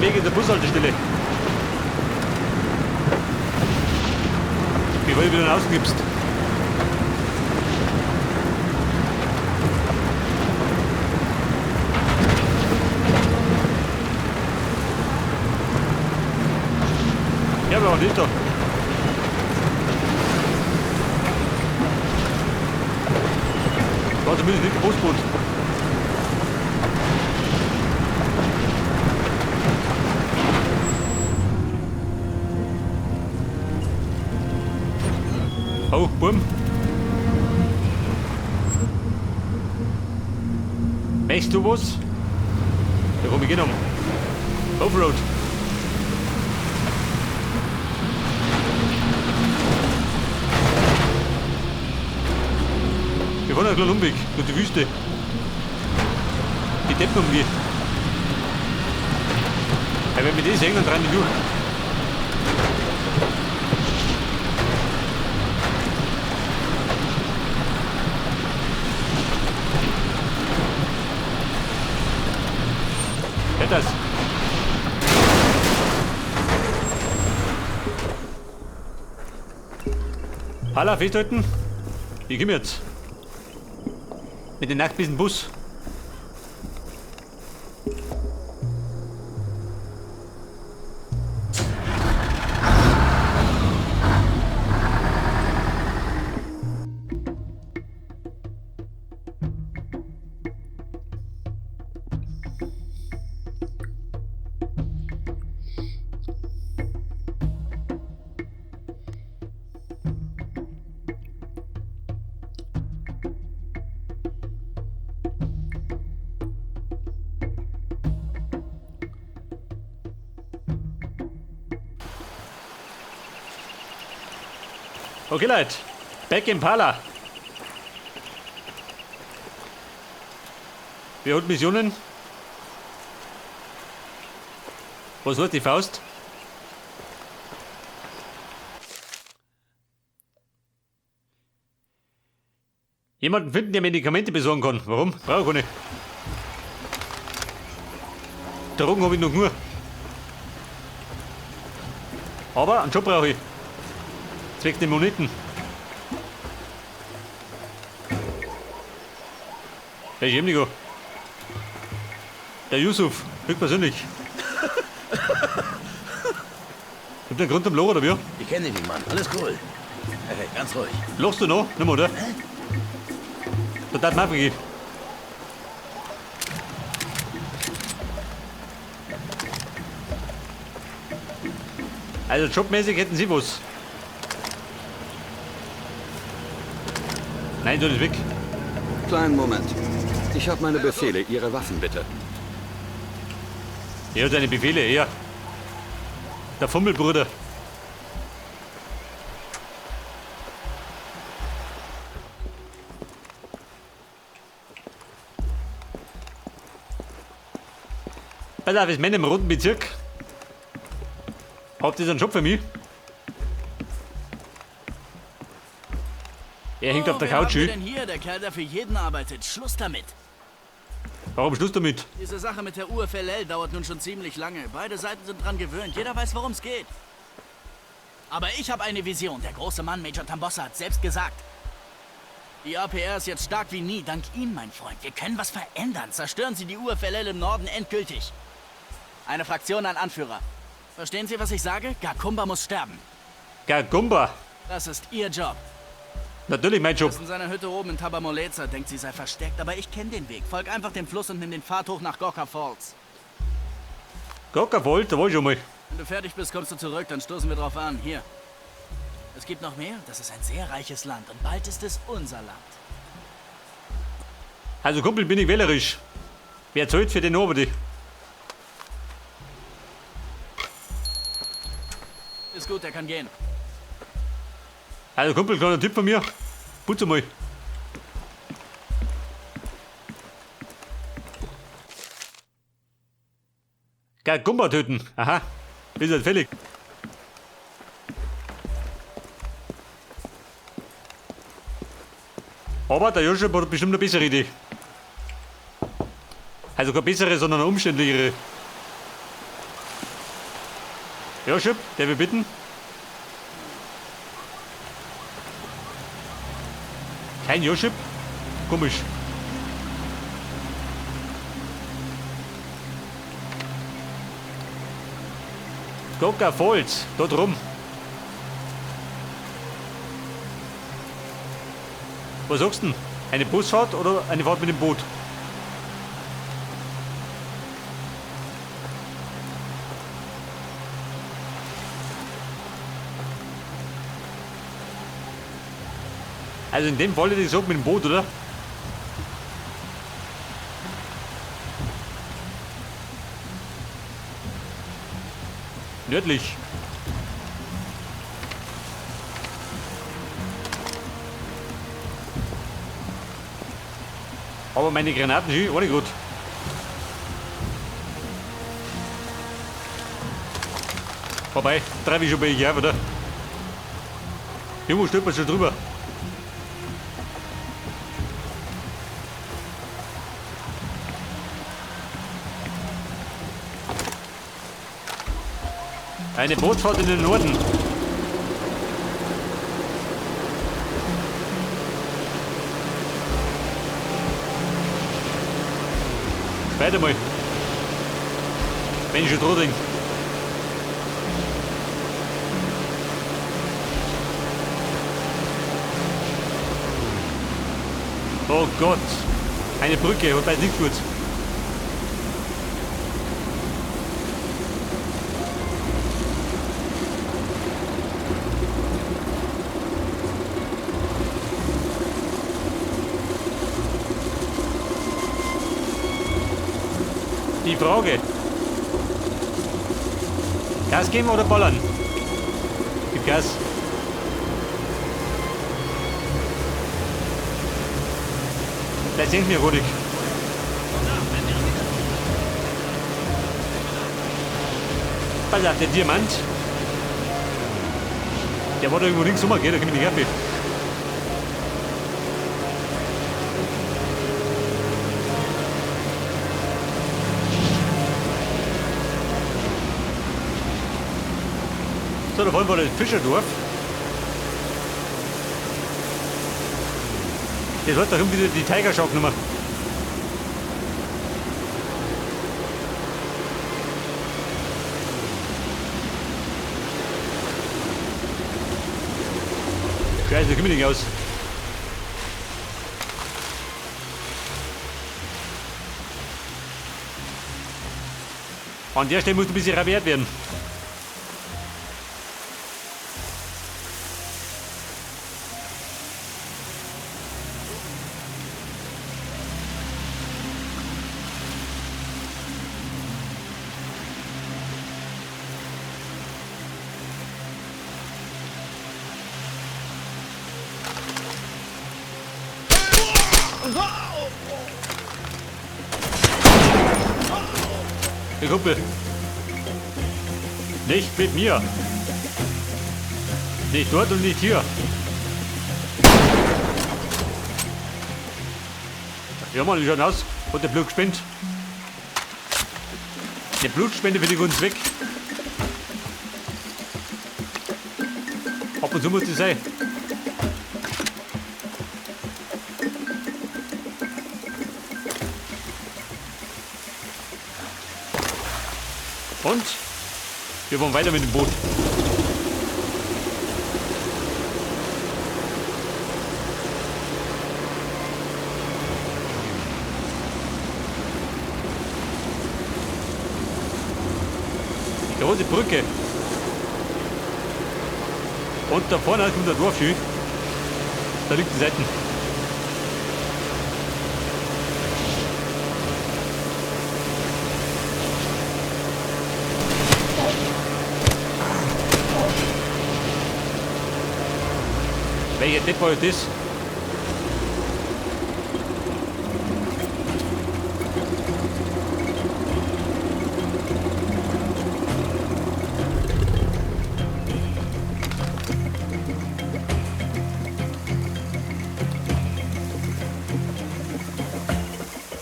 besten Weg ist eine Bushaltestelle. Bevor du wieder rausgibst. Ja, aber was ist da? War zumindest nicht Postboot. Oh, Burm. Möchtest du was? Da komm ich genommen. Offroad. Wir fahren einen kleinen Umweg durch die Wüste. Die Deppen umgehen. Ja, wenn wir das sehen, dann drehen die durch. Das. Hallo, festhalten. Ich komme jetzt. Mit dem nachtbissen Bus. Okay, Leute. Back in Pala. Wer hat Missionen? Was hat die Faust? Jemanden finden, der Medikamente besorgen kann. Warum? Brauche ich keine. Drogen habe ich noch nur. Aber einen Job brauche ich. Zwecks den Moneten. Hey, Jemnigo. Der Yusuf, höchstpersönlich. Gibt einen Grund zum Lachen, oder wie? Ich kenne dich nicht, Mann. Alles cool. Hey, ganz ruhig. Lachst du noch? Nicht mehr, oder? Hä? Da darf man einfach. Also jobmäßig hätten sie was. Nein, du nicht weg. Kleinen Moment. Ich habe meine Befehle. Ihre Waffen bitte. Er hat seine Befehle, er. Der Fummelbruder. Pass auf, ist Männer im roten Bezirk. Habt ihr einen Job für mich? Er hängt auf der wen Couch. haben wir denn hier? Der Kerl, der für jeden arbeitet. Schluss damit. Warum Schluss damit? Diese Sache mit der UFLL dauert nun schon ziemlich lange. Beide Seiten sind dran gewöhnt. Jeder weiß, worum es geht. Aber ich habe eine Vision. Der große Mann, Major Tambossa, hat selbst gesagt. Die APR ist jetzt stark wie nie. Dank Ihnen, mein Freund. Wir können was verändern. Zerstören Sie die UFLL im Norden endgültig. Eine Fraktion, ein Anführer. Verstehen Sie, was ich sage? Gakumba muss sterben. Gakumba? Das ist Ihr Job. Natürlich mein Job. Er ist in seiner Hütte oben in Tabamoleza, denkt, sie sei versteckt, aber ich kenne den Weg. Folg einfach dem Fluss und nimm den Pfad hoch nach Gorka Falls. Gorka Falls, da war ich schon mal. Wenn du fertig bist, kommst du zurück, dann stoßen wir drauf an. Hier. Es gibt noch mehr. Das ist ein sehr reiches Land und bald ist es unser Land. Also Kumpel, bin ich wählerisch. Wer zahlt für den Oberdi? Ist gut, er kann gehen. Also Kumpel, kleiner Tipp von mir. Putz mal. Gumba töten. Aha. Ist halt fällig. Aber der Joshua hat bestimmt eine bessere Idee. Also keine bessere, sondern eine umständlichere. Joschip, der wir bitten. Kein Joschip? Komisch. Coca Falls, dort rum. Was sagst du denn? Eine Busfahrt oder eine Fahrt mit dem Boot? Also in dem Fall hätte ich gesagt mit dem Boot, oder? Nördlich. Aber meine Granaten sind auch nicht gut. Vorbei, treibe ich schon bei ich oder? Irgendwo stolpert schon drüber. Eine Bootsfahrt in den Norden. Weiter mal. Wenn ich schon dran denke. Oh Gott. Eine Brücke, und weiß nicht gut. Die Frage. Gas geben oder ballern? Gib Gas. Vielleicht senkt mir ruhig. Pass auf, der Diamant. Der war da irgendwo links rum, gell? Da komm ich nicht her. So, da wollen wir das Fischerdorf. Das wird doch irgendwie die Tiger Shark Nummer. Scheiße, da komm ich nicht aus. An der Stelle muss ein bisschen rabiat werden. Kumpel. Nicht mit mir. Nicht dort und nicht hier. Ja, Mann, wie schaut aus? Hat der Blut gespendet? Eine Blutspende für den guten Zweck. Ab und zu muss das sein. Und wir fahren weiter mit dem Boot. Die große Brücke. Und da vorne kommt der Dorf schön. Da liegt die Seite. Welcher Depp war das?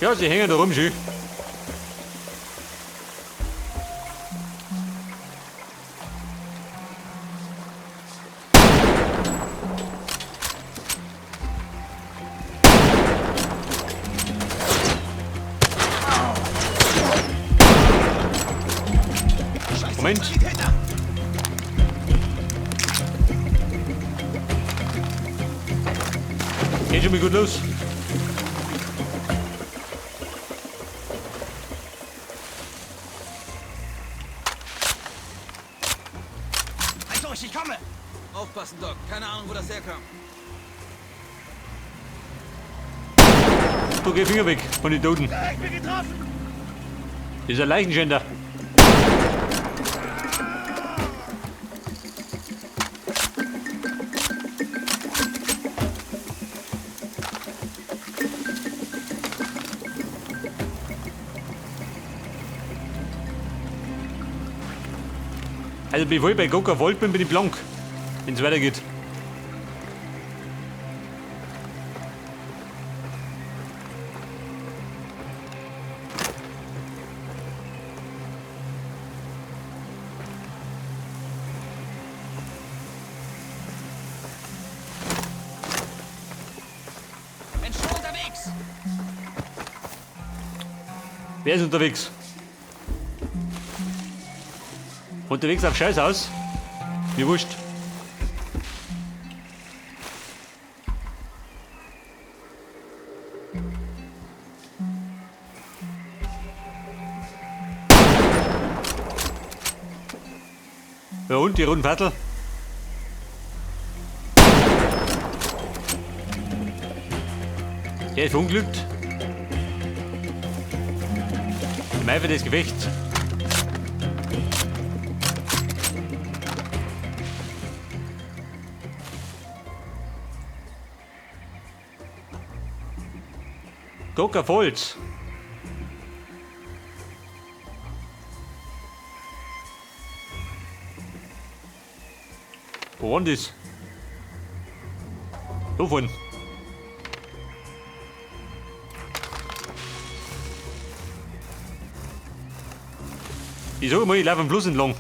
Ja, sie hängen da rum, schön. Moment. Geht schon mal gut los. Halt durch, ich komme! Aufpassen, Doc. Keine Ahnung, wo das herkam. Du, geh Finger weg von den Toten. Ich bin getroffen! Das ist ein Leichenschänder. Also bevor ich bei Goka Volt bin, bin ich blank. Wenn es weitergeht. Bin schon unterwegs! Wer ist unterwegs? Unterwegs auf Scheißhaus? Mir wurscht. Ja und, die runden Viertel? Der ist verunglückt. Im Eifer des Gefechts. Goka Falls. Wo war denn das? Da vorne. Ich sag mal, ich laufe am Fluss entlang.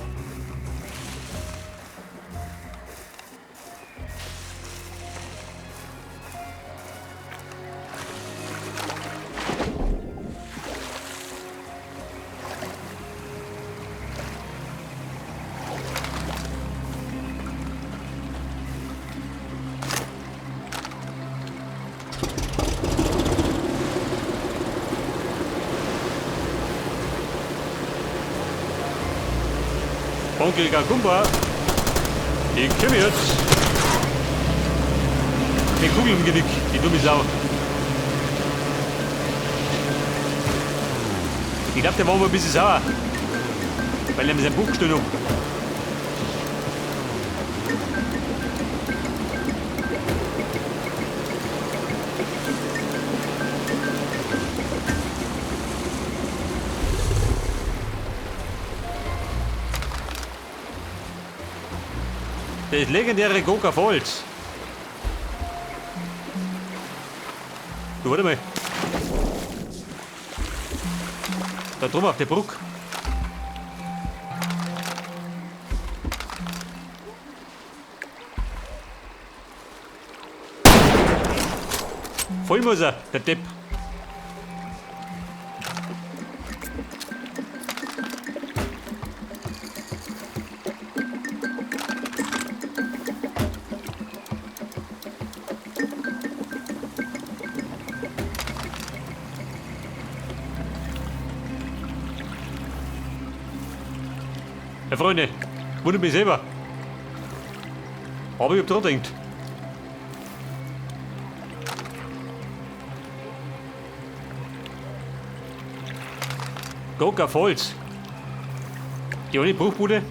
Onkel Gagumba, ich komme jetzt. Mit Kugel im Genick, die dumme Sau. Ich glaube, der war mal ein bisschen sauer, weil er mir sein Buch gestohlen hat. Das legendäre Goka Falls. Du, warte mal. Da drüben auf der Brücke. Voll muss er, der Depp. Ja, Freunde, wundert mich selber. Aber ich hab dran gedacht. Goka Falls. Die eine Bruchbude.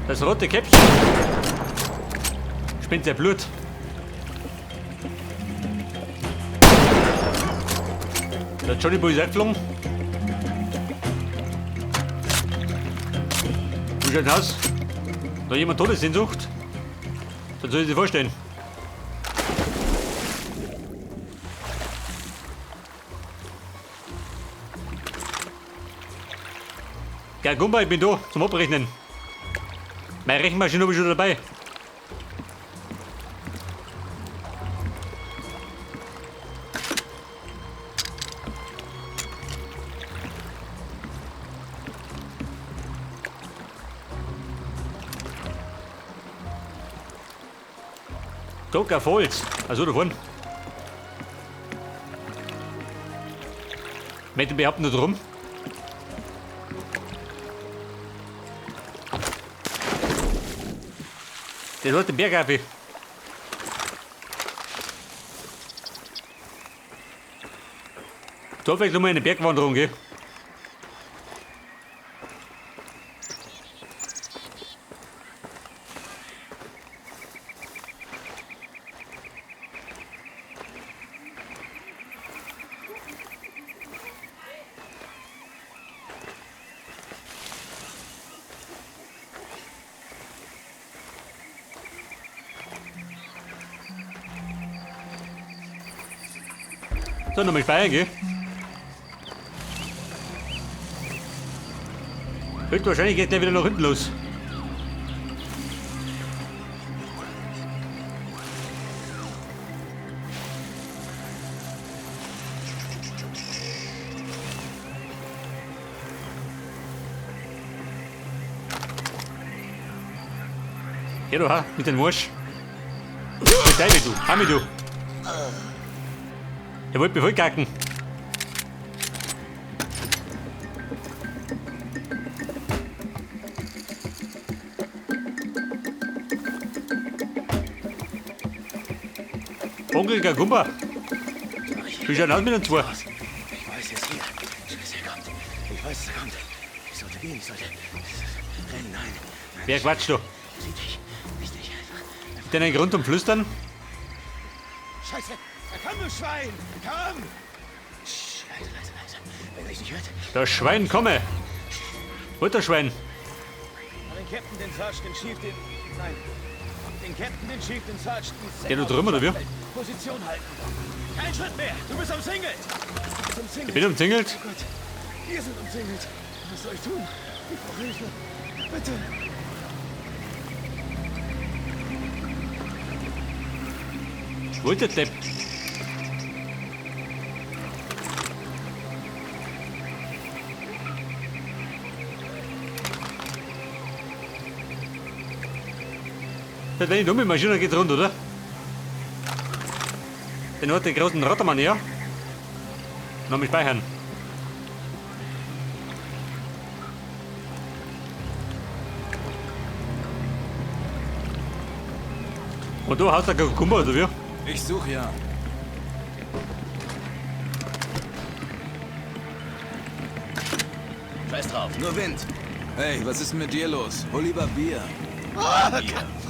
Das rote Käppchen. Spinnt der Blut. Der Johnny Boy ist eingeflogen. Wie schaut aus? Da jemand Todessehnsucht? Dann soll ich sich vorstellen. Ja, Gumba, ich bin da zum Abrechnen. Meine Rechenmaschine habe ich schon dabei. Docker Falls. Also da vorne. Möchte behaupten nur drum. Der hat den Berg auf. Da vielleicht nochmal eine Bergwanderung, gell? So, nochmal speichern, gell? Höchstwahrscheinlich geht der wieder nach hinten los. Hier du, ha, mit dem Wursch. Mit du, Hami du. Der wollte mich vollkacken. Onkel Gagumba. Wie schaut aus mit den zwei? Ich weiß, er ist hier. Scheiße, er kommt. Ich weiß, er kommt. Ich sollte gehen, ich sollte rennen, nein. Nein. Wer quatscht da? Sieh dich. Nicht dich. Einfach. Denn ein Grund zum Flüstern? Scheiße! Komm, du Schwein! Komm! Leise, leise, leise. Wenn er dich nicht hört. Das Schwein komme! Holt das Schwein! Den Captain, den Sarge, den Chief, den. Nein. Den Captain, den Chief, den Sarge, den. Der du drüben, oder wie? Position halten. Kein Schritt mehr! Du bist umsingelt! Du bist umsingelt. Ich bin umzingelt. Oh Gott. Wir sind umzingelt. Was soll ich tun? Ich brauche Hilfe. Bitte. Wo ist der Depp? Wenn ich dumme Maschine geht rund, oder? Den hat den großen Rottermann hier. Noch mit speichern. Und du hast da Kukumba, oder wie? Ich suche ja. Scheiß drauf, nur Wind. Hey, was ist denn mit dir los? Hol lieber Bier. Oh, Bier.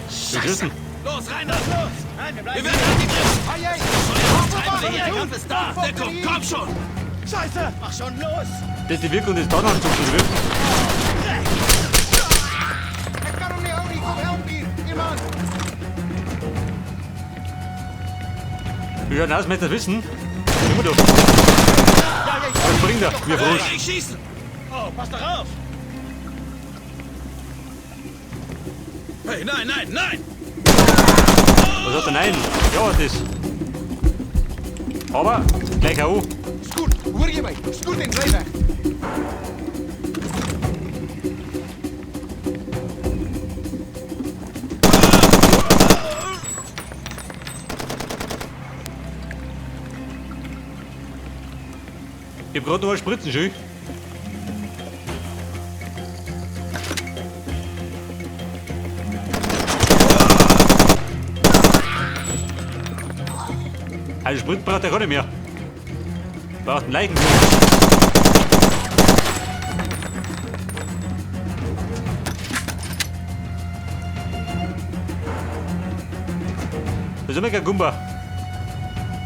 Scheiße. Los, rein, los! Los! Nein, wir bleiben Wir werden angegriffen! Treiben Sie hier, der Kampf ist da! Deckung, komm schon! Scheiße! Mach schon los! Das ist die Wirkung des Donneranzugs, oder wie? Wie schaut aus, möchtest du das wissen? Immer du. Was bringt er? Wir Hey, ich schießen! Oh, pass doch auf! Hey, nein, nein, nein! Was hat er? Nein! Ja, das. Aber gleich K.O. Scoot, hoor jy my? Scoot en bly weg. Ich hab grad noch mal Spritzen, schön. Also Sprit braucht er gar nicht mehr. Braucht einen Leichenflug. Das ist immer kein Gumba.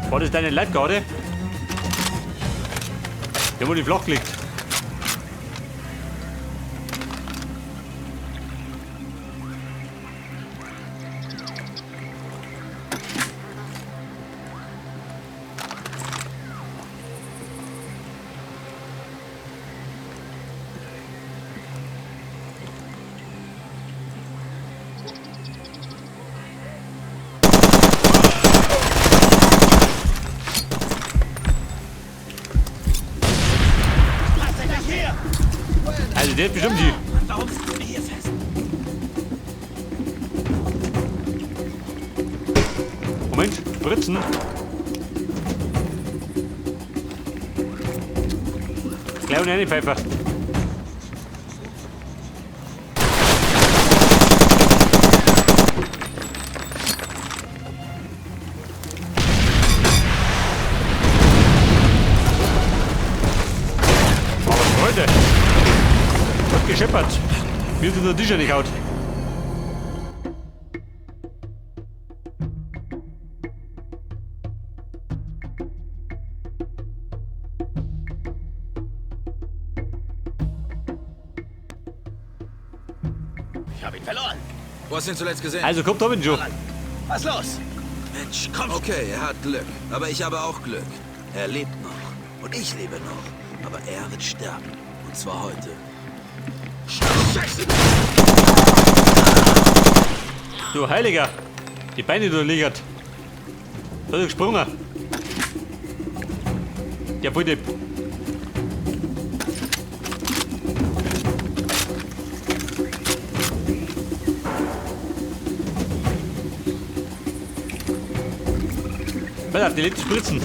War das deine Leibgarde? Der wurde flach gelegt. Also der hat bestimmt die. Warum sitzen wir hier fest? Spritzen. Gleich und eine Pfeife. Aber Freunde, hat gescheppert. Mir tut der Tisch ja nicht out. Ich habe ihn verloren. Wo hast du ihn zuletzt gesehen? Also kommt Robin schon. Was los? Mensch, komm. Okay, er hat Glück. Aber ich habe auch Glück. Er lebt noch. Und ich lebe noch. Aber er wird sterben. Und zwar heute. Scheiße! Du Heiliger! Die Beine, du liegert. Da ist er gesprungen. Der Volldepp. Pass auf, die letzten Spritzen.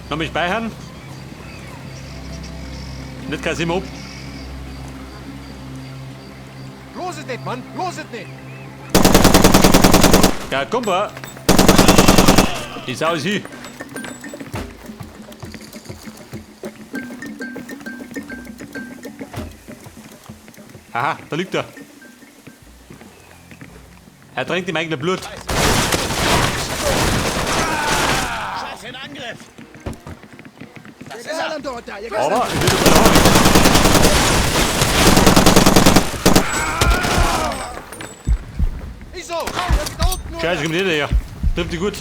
Noch mich speichern. Nicht kann ich immer ab. Los het net, man. Los het net. Ja, komm mal. Die Sau ist hier. Aha, da liegt er. Er trinkt im eigenen Blut. Scheiße, in Angriff! Das ist er! Aber ich will doch mal. Scheiße, kommt jeder her. Trifft die gut.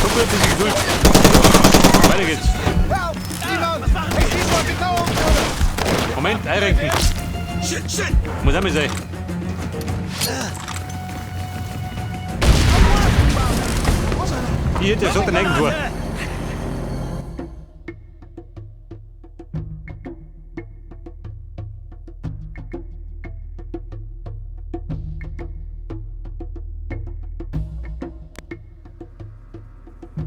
Guck mal, ein bisschen Geduld. Weiter geht's. Moment, einrenken. Muss auch mal sein. Hier, der sagt ein Eigentor.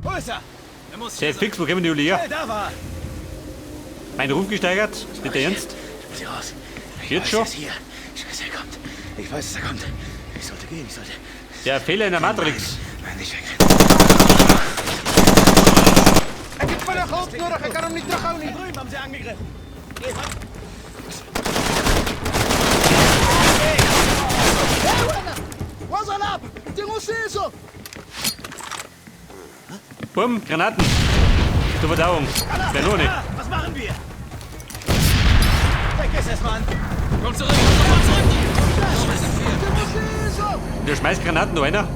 Wo ist er? Er muss Sehr fix, wo kommen die alle her? Hey, da war. Mein Ruf gesteigert? Ist nicht der Ernst? Ich muss hier raus. Ich Jetzt weiß, schon? Er ist hier. Scheiße, er kommt. Ich weiß, dass er kommt. Ich sollte gehen, ich sollte. Der Fehler in der Matrix. Nein, nicht wegrennen. Ek het vinnig hulp nodig. Ek kan hom nie terughou nie. Drüben haben sie angegriffen. Bumm, Granaten. Zur Verdauung. Wer noch nicht. Was machen wir? Vergiss es, Mann! Komm zurück! Komm zurück! Der schmeißt Granaten da einer.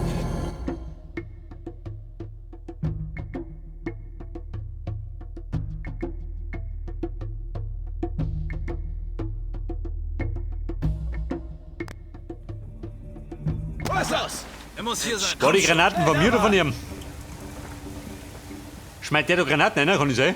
Wo ist los? Er muss hier sein. War die Granaten von mir oder von ihm? Schmeißt der da Granaten rein, kann ich sein?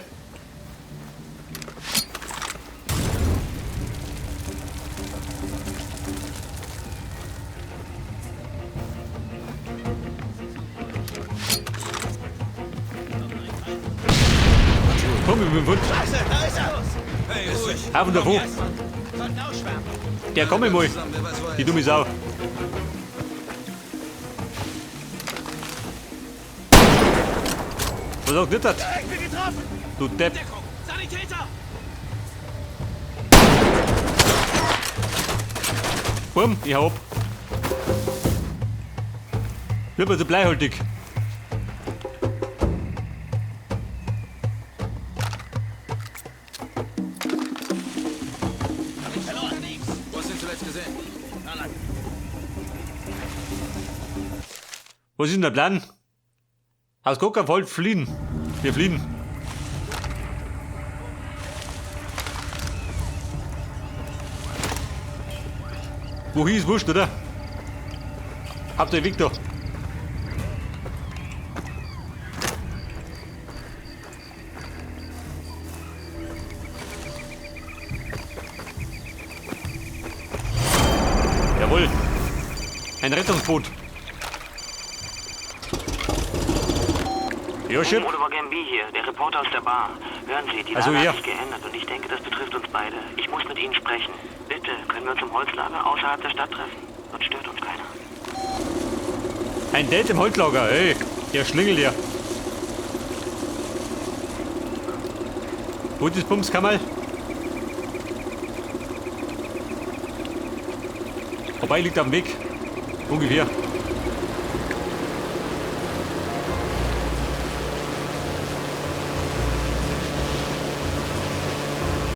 Komm, ich bin fort. Scheiße, da ist er! Hey, ruhig. Auf und davon. Der komm ich mal. Die dumme Sau. Was sagt nicht das? Ich bin getroffen! Du Depp. Deckung! Sanitäter! Bumm, ich hau ab. Wird mir so bleihaltig. Wo hast du ihn zuletzt gesehen? Was ist denn der Plan? Aus gar keinem Fall fliehen. Wir fliehen. Wohin ist wurscht, oder? Habt ihr Victor? Jawohl. Ein Rettungsboot. Ja, Chip. Oliver Gambi hier, der Reporter aus der Bar. Hören Sie, die Also Lage ja. hat sich geändert und ich denke, das betrifft uns beide. Ich muss mit Ihnen sprechen. Bitte, können wir uns im Holzlager außerhalb der Stadt treffen? Dort stört uns keiner. Ein Date im Holzlager, ey. Der Schlingel hier. Wo ist das Bumskammerl? Vorbei liegt am Weg. Ungefähr.